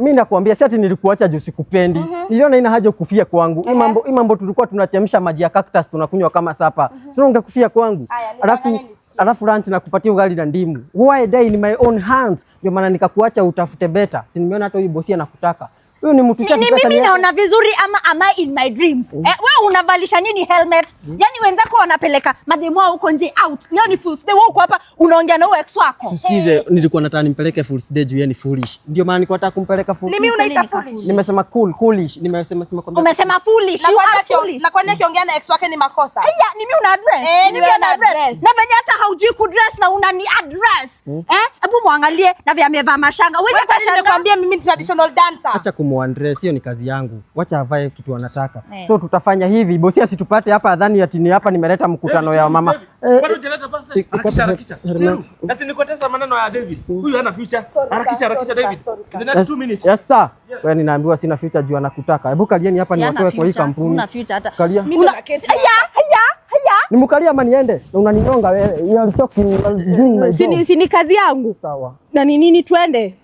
Mimi nakwambia si ati nilikuacha juu sikupendi. Niliona ina haja kufia kwangu. Hii mambo tulikuwa tunachemsha maji ya cactus tunakunywa kama supper. Sio ungekufia kwangu. Aya, Alafu nidanganye nisikie. Alafu lunch nakupatia ugali na ndimu. Why die in my own hands? Ndio maana nikakuacha utafute better. Si nimeona hata huyu bosi anakutaka. Huyu ni mtu Ni, chake ni pesa mimi ni yake. Naona vizuri ama am I in my dreams? Eh, wewe unavalisha nini helmet? Yaani wenzako wanapeleka mademu wao huko nje out. Leo ni Fools Day, wewe uko hapa unaongea na huyo ex wako. Sikize, nilikuwa nataka nimpeleke Fools Day juu yeye ni foolish. Ndio maana nilikuwa nataka kumpeleka Fools. Ni mimi unaita foolish? Nimesema cool, foolish. Nimesema sema kwamba Umesema foolish. Na You kwani are foolish. Na kwani akiongea na ex wake ni makosa? Aya, ni mimi una address? Eh, Ni ni mimi wewe una una address? address. Na venye hata haujui kudress na unani address. Eh? Hebu muangalie na vile amevaa mashanga. Wewe Wewe hata kwani shanga. nimekwambia mimi ni traditional dancer? Acha kumuundress, hiyo ni kazi yangu. Wacha avae kitu anataka. Eh. So tutafanya hivi, bosi asitupate hapa adhani ati ni hapa nimeleta mkutano ya mama. Eh, Bado hujaleta pesa? iko Harakisha, harakisha. helmet. Cheru, na si nikotesa maneno ya David. Huyu hana future. Harakisha, harakisha, David. In the next 2 minutes. Yes sir. Wewe ninaambiwa sina future juu anakutaka. Hebu kalieni hapa niwatoe kwa hii kampuni. Una future hata. Kalia. Mimi ndo naketi. Aya, aya, aya. Nimkalia ama niende? Na unaninyonga wewe. You are talking, you are doing my Si job. ni kazi yangu Sawa. na ni nini, twende.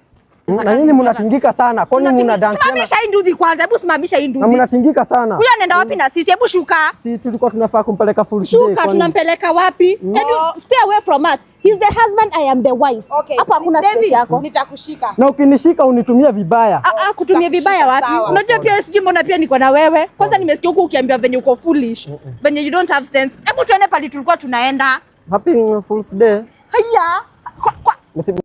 Na nyinyi mnatingika sana. Kwani mna dance Simamisha hii nduthi kwanza. Hebu simamisha hii na nduthi. mnatingika sana. Huyu anaenda wapi na sisi? Hebu shuka. Si tulikuwa tunafaa kumpeleka Fools Day. Shuka, tunampeleka wapi? Can you stay away from us? He's the husband, I am the wife. Okay. Hapo hakuna David, space yako. nitakushika. Na ukinishika unitumia vibaya. Ah, ah, kutumia vibaya wapi? Sawa. Unajua pia sijui mbona pia niko na wewe. Kwanza nimesikia huku ukiambiwa venye uko foolish. Venye you don't have sense. Hebu tuende pali tulikuwa tunaenda. Happy Fools Day. Haya. Kwa Msi-